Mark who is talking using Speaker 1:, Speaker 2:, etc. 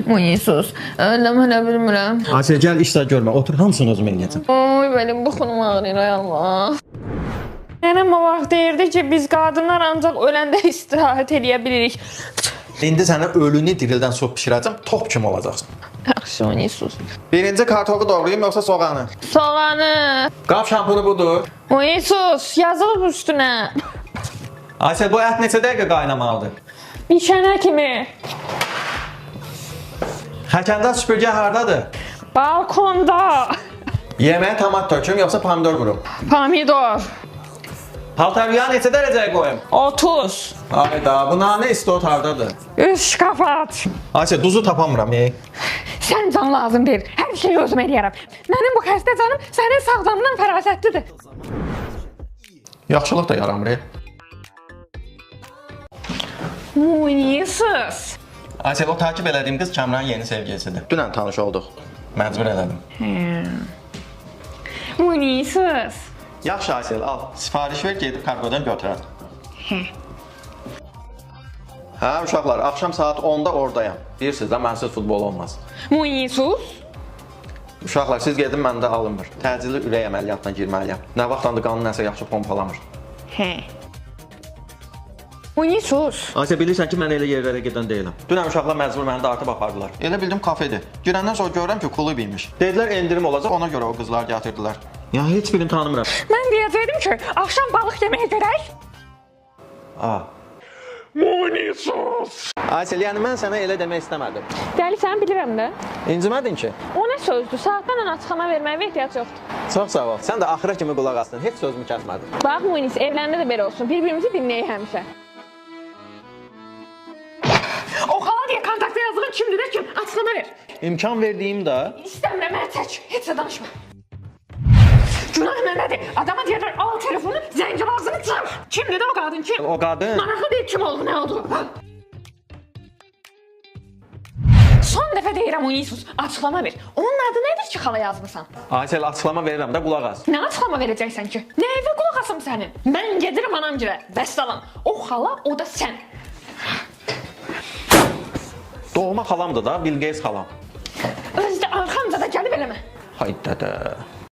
Speaker 1: Munisus, öldüm hələ bilmirəm.
Speaker 2: Aysel gəl iş da görmə, otur hamısını özüm eləyəcəm.
Speaker 1: Oy benim buxunum ağrıyır ay Allah. Nənəm o vaxt deyirdi ki, biz qadınlar ancaq öləndə istirahət eləyə bilirik.
Speaker 2: İndi sənə ölünü dirildən sup bişirəcəm, top kimi olacaqsan.
Speaker 1: Yaxşı Munisus.
Speaker 2: Birinci kartofu doğrayım yoxsa soğanı?
Speaker 1: Soğanı.
Speaker 2: Qab şampunu budur.
Speaker 1: Munisus, yazılıb üstünə.
Speaker 2: Aysel bu ət neçə dəqiqə qaynamalıdır?
Speaker 1: Bişənə kimi.
Speaker 2: Xəkəndə süpürgə hardadır?
Speaker 1: Balkonda.
Speaker 2: Yeməyə tomat töküm yoxsa pomidor vurum?
Speaker 1: Pomidor.
Speaker 2: Paltar yuyan neçə dərəcəyə qoyum?
Speaker 1: 30.
Speaker 2: Ayda, bu nanə istot hardadır?
Speaker 1: Üst şkafa at.
Speaker 2: Aysel duzu tapamıram. Ey.
Speaker 1: Sən can lazım deyil. Hər şeyi özüm eləyərəm. Mənim bu xəstə canım sənin sağ canından fərasətlidir.
Speaker 2: Yaxşılıq da yaramır. Ey.
Speaker 1: Munisus.
Speaker 2: Aysel o takip elədiyim qız Kamranın yeni sevgilisidir. Dünən tanış olduq. Məcbur elədim.
Speaker 1: Munisus.
Speaker 2: Yaxşı Aysel, al. Sifariş ver, gedib kargodan götürər. Hə, uşaqlar, axşam saat 10-da oradayam. Bilirsiniz də, mənsiz futbol olmaz.
Speaker 1: Munisus.
Speaker 2: Uşaqlar, siz gedin, məndə alınmır. Təcili ürək əməliyyatına girməliyəm. Nə vaxtdandır qanın nəsə yaxşı pompalamır.
Speaker 1: Hə. Munisus.
Speaker 2: Aysel, bilirsən ki, mən elə yerlərə gedən deyiləm. Dünən uşaqlar məcbur məni dartıb apardılar. Elə bildim kafedir. Girəndən sonra görürəm ki, klub imiş. Dedilər endirim olacaq, ona görə o qızlar gətirdilər. Ya heç birini tanımıram.
Speaker 1: Mən deyəcəkdim ki, axşam balıq yeməyə gedək.
Speaker 2: A. Munisus. Aysel, yəni mən sənə elə demək istəmədim.
Speaker 1: Dəli sən bilirəm də.
Speaker 2: İncimədin ki?
Speaker 1: O nə sözdür? Saatlarla açıqlama verməyə ehtiyac yoxdur.
Speaker 2: Çox sağ ol. Sən də axıra kimi qulaq asdın. Heç sözümü kəsmədin.
Speaker 1: Bax Munis, evləndə də belə olsun. Bir-birimizi dinləyək həmişə. O xala deyə kontaktda yazdığın kimdir də kim? Açıqlama ver.
Speaker 2: İmkan verdiyim də
Speaker 1: İstəmirəm, mənə çək. Heç də danışma. Günah mənədir. Adama deyirlər, al telefonu, zəngin ağzını çal. Kimdir də o qadın, kim?
Speaker 2: o qadın.
Speaker 1: Maraqlı deyil kim oldu, nə oldu. Son dəfə deyirəm Munisus, açıqlama ver. Onun adı nədir ki, xala yazmısan?
Speaker 2: Aysel açıqlama verirəm də qulaq as.
Speaker 1: Nə açıqlama verəcəksən ki? Nə evə qulaq asım sənin? Mən gedirəm anam gilə. Vəssalam. O xala, o da sən.
Speaker 2: Doğma xalamdır da, Bill Gates xalam.
Speaker 1: Özü də arxamca da gəlib eləmə.
Speaker 2: Hay dədə.